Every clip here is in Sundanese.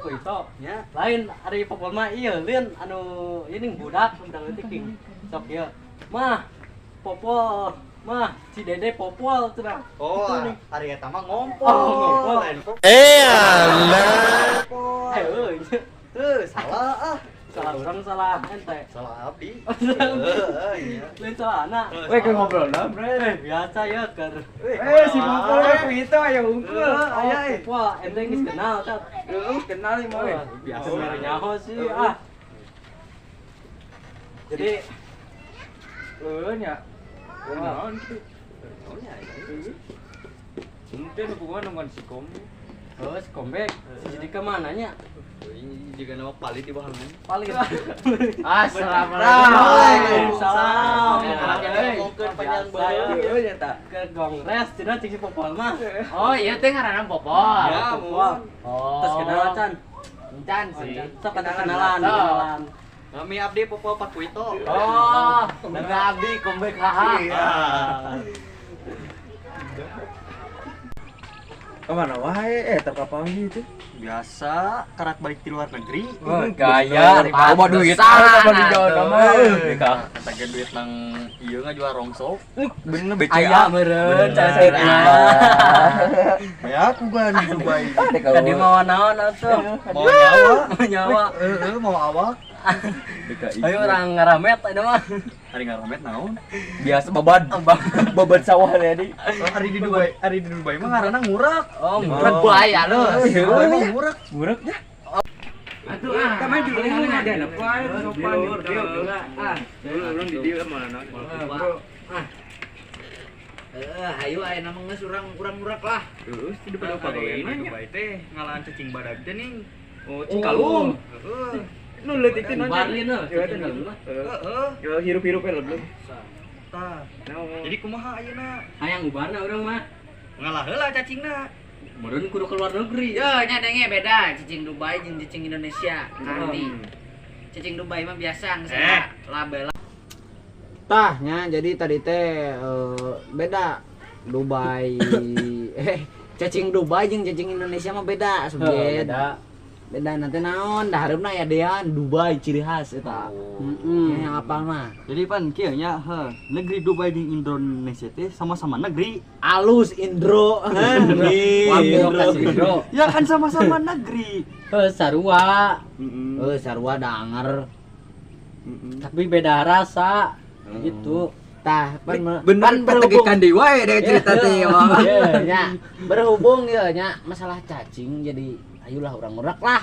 Kuito. Nya. Lain ari Popol mah ieu lieun anu ini budak budak leutik king. Sok ieu. Mah Popol, mah si Dede Popol cenah. Oh, Itu nih. ari eta mah ngompol. Oh, ngompol. Lain Popol. Eh, alah. Eh, euy. Tuh, salah ah. Salah urang salah ente. Salah abdi. Oh, salah abdi. Heeh, iya. Lain salah anak. Weh, keur ngobrol lah, bre. Eh, biasa ya keur. Eh, si Popol we ku itu aya unggul. Oh, Aya, eh. Popol, ente geus kenal tat. Heeh, kenal ieu mah we. Oh, biasa mere nyaho sih ah. Jadi Heuh nya. Naon kitu? Naon nya, ya? Ente nu kumaha nungguan si Kombe. Oh, si Kombe, si jadi kemana nya? Ini juga nama palit di bawah ini. Paling. Assalamualaikum. Waalaikumsalam. Waalaikumsalam. Ngomongkeun panjang Biasa, banget. Heuh nya ta. Ke Gongres cenah cing si Popol mah. Oh, iya teh ngaranna Popol. Ya, Popol. Oh. Terus kenal can. Encan sih. Sok kenalan, Sok. kenalan. Kami abdi Popol Pak Kuito. Oh, bener abdi comeback haha. Iya. Kemana wae eh terkapanggih itu? Biasa karak balik di luar negeri. Oh, gaya Loba duit ah, loba di Jawa mah. Kata ge duit nang ieu ngajual rongsok. Bener BCA. Aya meureun cara Ya aku kan di Dubai. Tadi mau naon atuh? Mau nyawa. Mau nyawa. Heeh, mau awak. Ayo orang ngaramet ini mah. Hari ngaramet naon? Biasa babad. Babad sawah tadi. Oh, hari di Dubai mah ngaranna ngurak. Oh, ngurak. Dubai halus. Dubai mah ngurak. Ngurak ya. Atuh ah. Kemarin di rumah ada apa? Sopan di Ah. Urang di dieu mana naon. Ah. Hayu aya nama geus urang urang-urak lah. Heeh, di depan Hari di Dubai teh ngalaan cacing badag teh ning. Oh, Cikalung. Heeh. Nu leutik teh naon? Barlin heuh. Heeh. Yo hirup-hirup we belum. Tah. Jadi kumaha ayeuna? Hayang ubarna urang mah. Ngalah heula cacingna. Meureun kudu keluar negeri. Yo nya denge beda cicing Dubai jeung cicing Indonesia. Kanti. Cicing Dubai mah biasa geus label. Tah nya jadi tadi teh beda Dubai cacing Dubai jeung cacing Indonesia mah beda subjek. Beda. Beda nanti naon dah hareupna ya dean Dubai ciri khas eta. Heeh. Yang apal mah. Jadi pan kieu nya heuh, negeri Dubai jeung Indonesia teh sama-sama negeri. Alus Indro. Indro. Indro. Ya kan sama-sama negeri. Heuh, sarua, Heeh, sarua danger. tapi beda rasa. Gitu. Tah, pan Bener pan berhubung petegekan deui wae deh cerita teh mah. nya berhubung ya nya masalah cacing jadi ayolah urang-urak lah.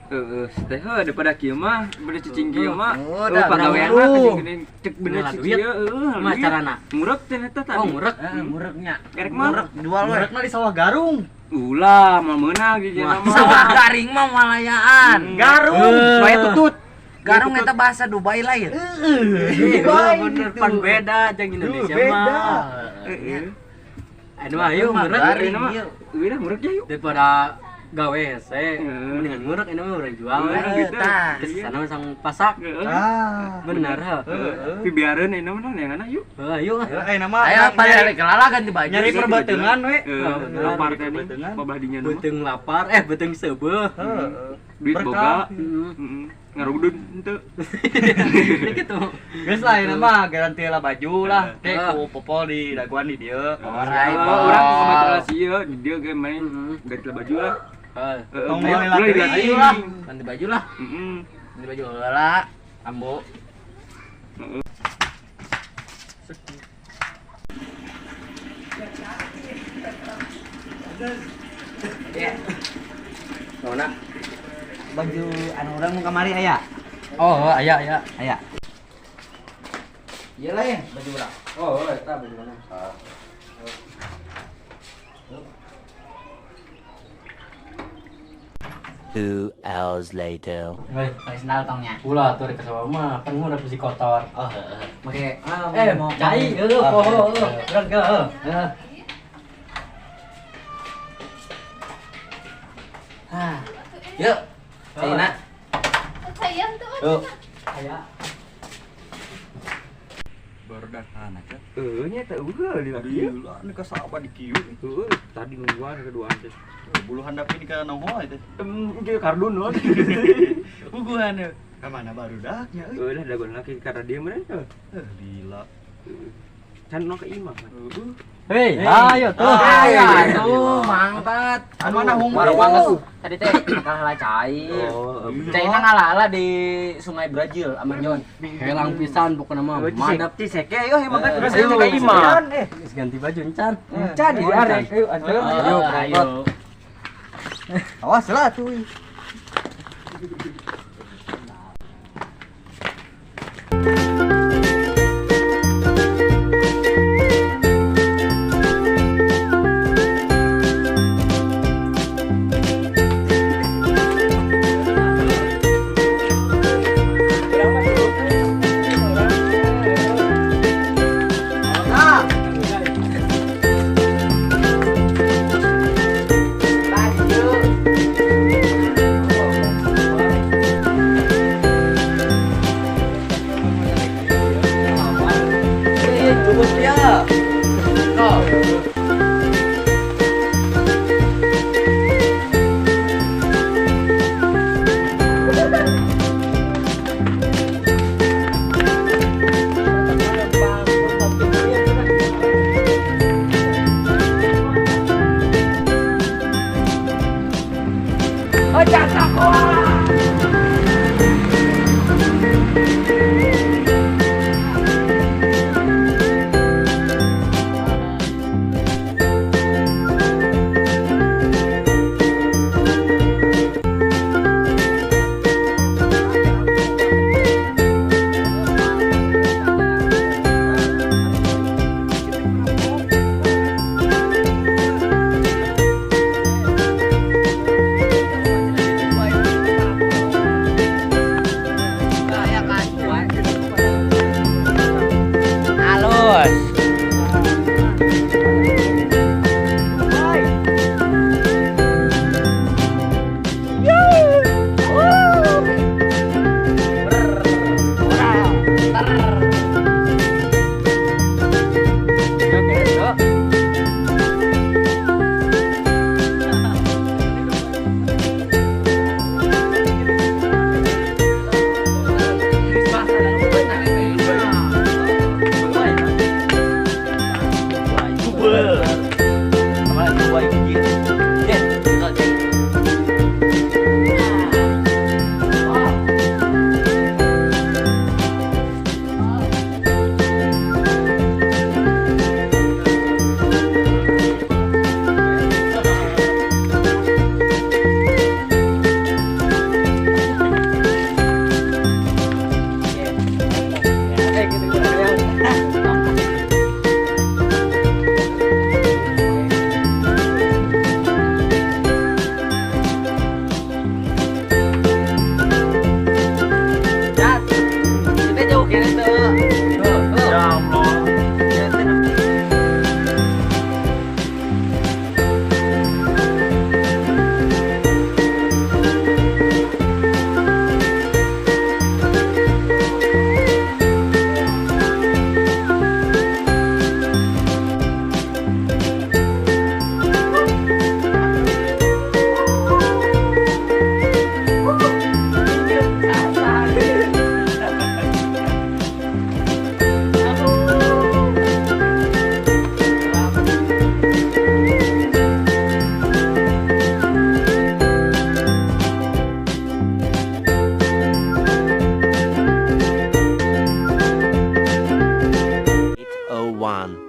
Heeh, teh heuh daripada kieu mah, bener cicing kieu mah. Oh, Heuh, dah, pagawean urang mah dulu. cicing geuning cek bener Ngalah cicing duit. ieu heuh. Mah carana. Ngurek teh eta tadi. Oh, ngurek. Ngureknya. Erek mah. Jual we. Ngurekna di sawah garung. Ulah, mah meunang di mah. Sawah garing mah malayaan. Garung. Supaya tutut. Garung eta bahasa Dubai lain. Dubai bener pan beda jeung Indonesia mah. Heeh. Anu ayo ngurek Garing mah. Ulah ngurek ya yuk. daripada gawe hese mendingan ngurek ini mah urang jual we. Gitu. Tah. Ke sana mah sang pasak. Heeh. Ah. Bener heuh. Tapi biareun ini mah neangan yuk. Heuh, ayo ah. Eh nama Ayo pada kelala ganti baju. nyari perbatengan we. Heeh, lapar teh nih. Perbatengan. Babah dinya mah. Beuteung lapar, beuteung seubeuh. Heeh. Duit Berkah. boga. Heeh. Ngarugdun henteu. Gitu. Geus lah ieu mah garanti lah baju lah. Teh ku Popol di daguan di dieu. Alright, Oh, urang kumaha sih ieu di dieu ge main ganti baju lah. Heuh. Heeh, Tong ayo, meuli ulah lagi. dilatih. Ayo lah, ganti baju lah. Heeh. Ganti baju heula. Ambo. Heeh. Ya. Mana? Baju anu urang nu kamari aya. Oh, aya aya. Aya. Ieu lain baju urang. Oh, eta baju mana? Two hours later. Hei, Pakai sendal tongnya. ulah tuh rek sama mah, kan udah besi kotor. Oh, heeh. Make Eh, cai, heuh, poho, heuh, urang ke, heuh. Heuh. Ah. Yuk. Caina. Sayang tuh. Yuk. Aya. Barudak anak ya. Heuh nya teh eueuh di laki. Gila, ini kasaba di kieu. Heuh, tadi nungguan keduaan teh. Bulu handap ini ka nongol teh. Ieu kardun loh. Puguhan heuh. Ka mana barudaknya euy? Heuh lah dagoan laki karena dia mereka. Gila. Can no ke imah. Hei, ayo tuh. Ayo tuh, mangkat. Anu mana hungkul? Baru banget. Tadi teh kalah cai. Caina ngalah di Sungai Brazil Amazon. Helang pisan pokona mah. Madap Ciseke euy mangkat terus ka imah. Geus ganti baju encan. Encan di arek ayo anteur. Ayo, ayo. Awas lah tuh.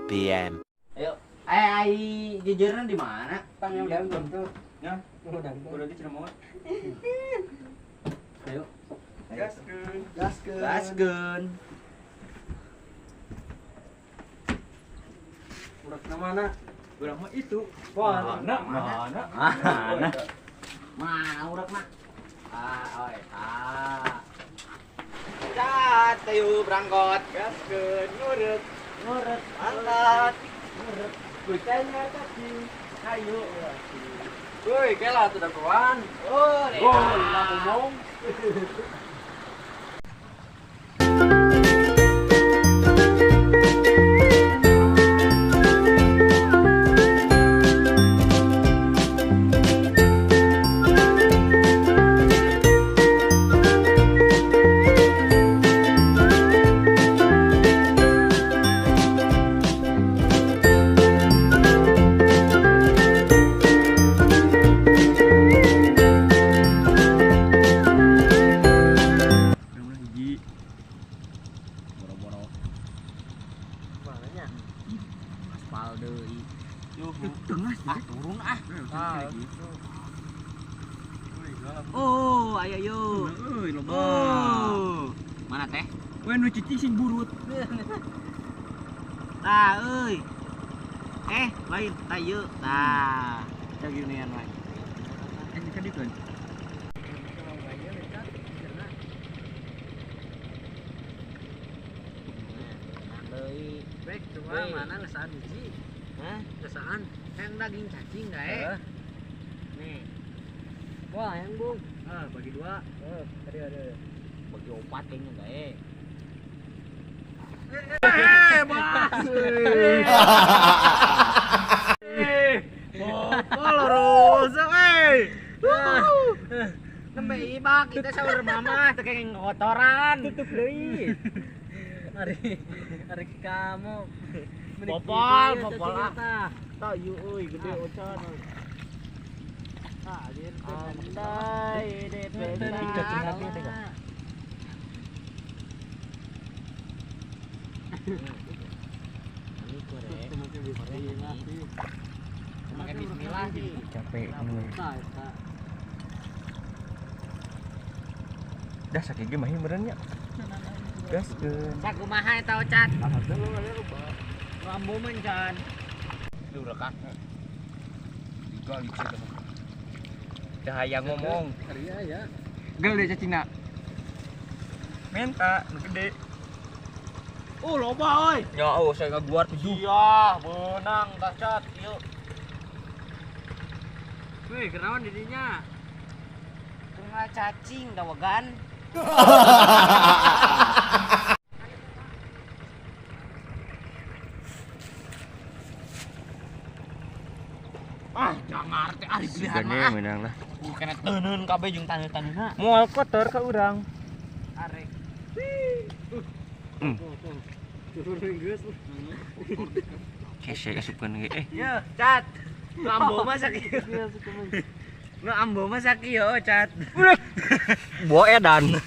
PM. Ayo, ai jejerna di mana? Tang yang udah tuh. Ya, udah udah mau. Ayo. Gaskeun. Gaskeun. Gaskeun. Urak mana? Urang mah itu. Mana? Mana? Mana? Mana urak mah? Ah, oi. Ah. Cat, ayo berangkat. Gaskeun, ngurek. Ngurek, angkat. Ngurek. Kucingnya kaki. Ayo. Woi, kela tuh dagoan. Oh, gol, ngomong. Aspalnya. Aspal deui. Tengah ah turun ah. Oh, ayo yo. Euy, loba. Oh. Mana teh? We nu cicing sing burut. Tah euy. Eh, lain tah ieu. Tah. Cak ginian wae. Eh, ka dieu kan. Bek cuma mana ngesaan biji. Hah? Ngesaan. Yang daging cacing gae. Nih. Wah, yang bung. Ah, bagi dua. Tadi ada. Bagi opat kayaknya gae. Eh, bas. Popol rusak euy. Nembe ibak kita saur mama teh kenging kotoran. Tutup deui. Hari kamu. Popol, popol ah. Tah ieu euy gede ocan. Ah, anjir. Andai DP. Ini korek. Pakai bismillah sih. Capek. Dah sakit ge mah meureun nya. Gaskeun. Sakumaha eta ocat? Alhamdulillah lupa. Rambo mencan. Lu rekak. Digal itu. Cahaya ngomong. Iya ya. Gede cacingna. Menta nu gede. Oh loba euy. Ya oh saya ngaguar 7. Iya, beunang tah cat ieu. Wih, kenaon didinya? Kumaha cacing dawagan. Ah, jangar teh ari pilihan mah. Menang lah. Kena teuneun kabeh jeung taneuh-taneuhna. Moal kotor ka urang. Arek. Turun geus. Hese asupkeun ge eh. Ya, cat. Nu ambo mah sakieu. Nu ambo mah sakieu, cat. Bo edan.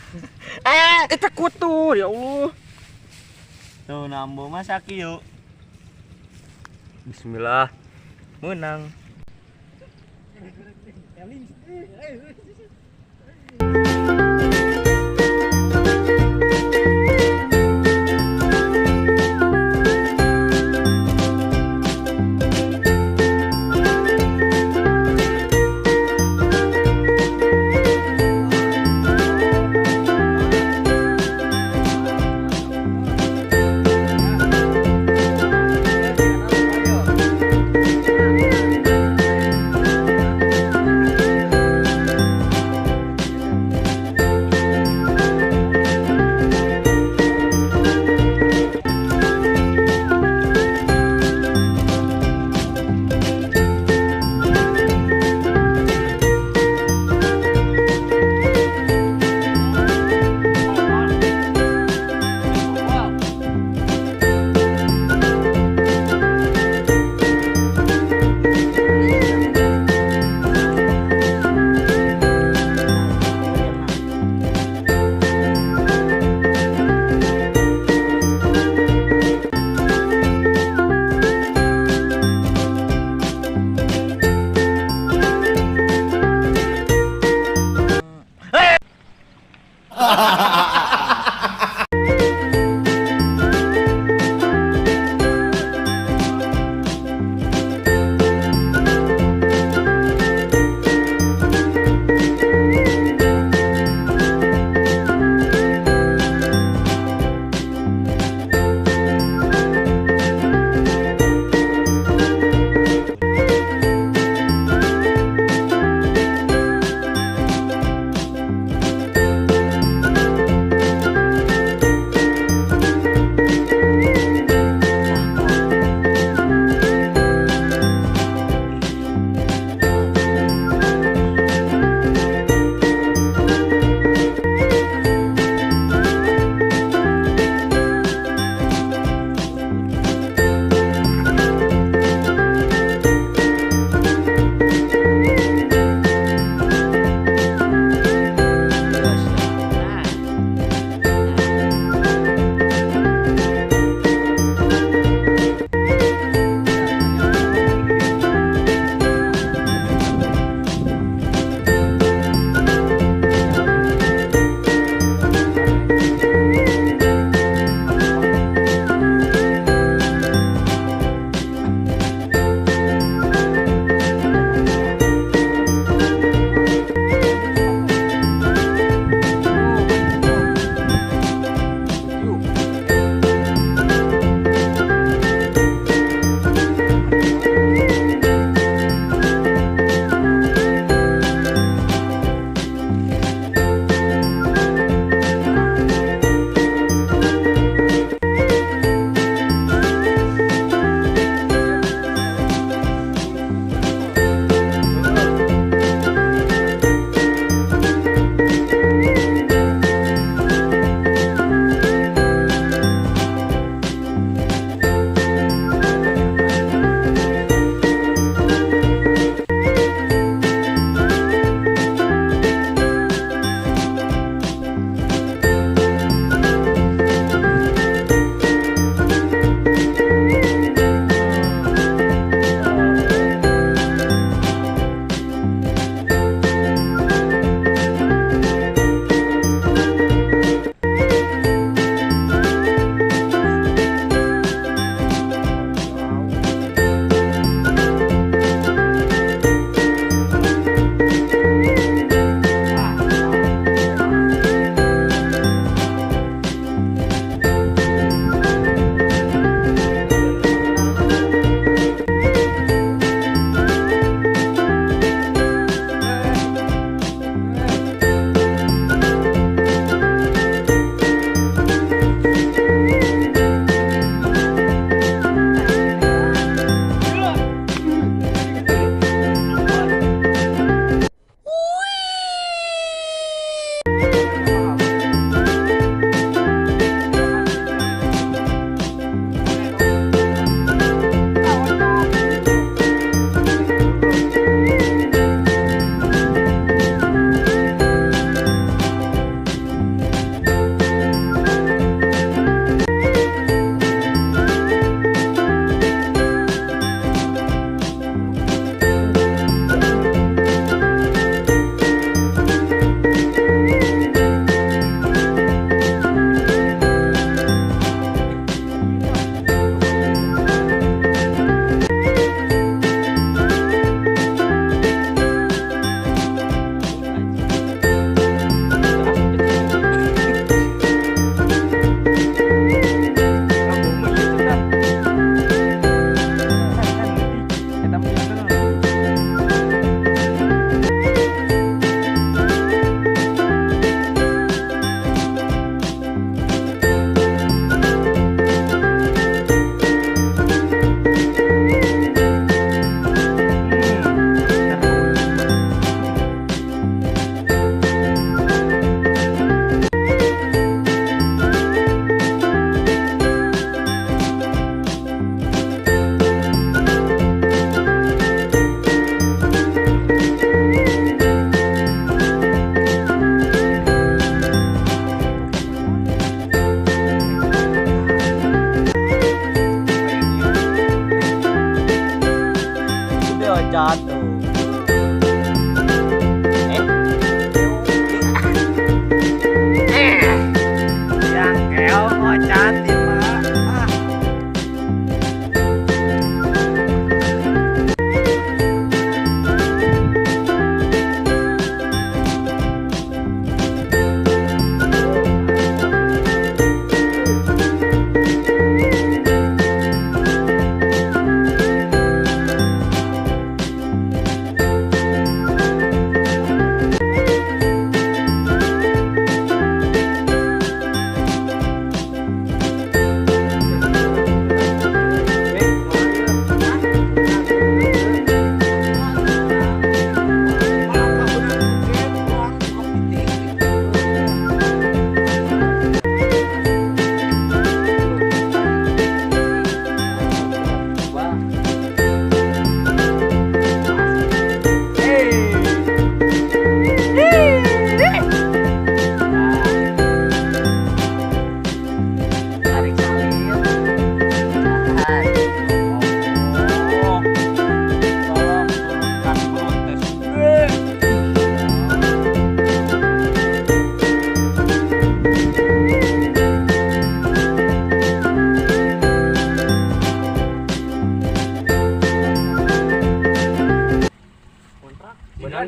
Eh, eta kutu ya Allah. Tuh nu ambo mah sakieu. Bismillah. Menang.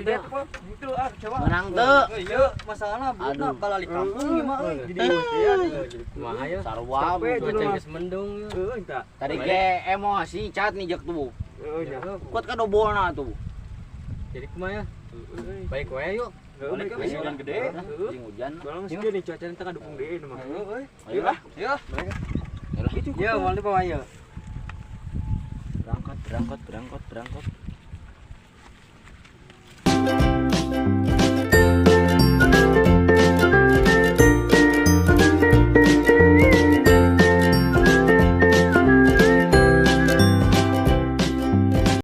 teh. Itu ah coba. Menang teu. Iya, masalahna budak balali kampung ieu mah euy. Jadi ya. Jadi kumaha ya? Sarua Cuaca geus mendung ya. Heeh, entah. Tadi ge emosi cat nih jek tuh. Heeh, nya. Kuat ka dobolna tuh. Jadi kumaha ya? Baik wae yuk. Balik ke hujan gede. Jeung hujan. Balang sih nih cuaca tengah dukung deui mah. Heeh euy. Ayo lah. Yuk. Yo, mau dibawa yuk. Berangkat, berangkat, berangkat, berangkat.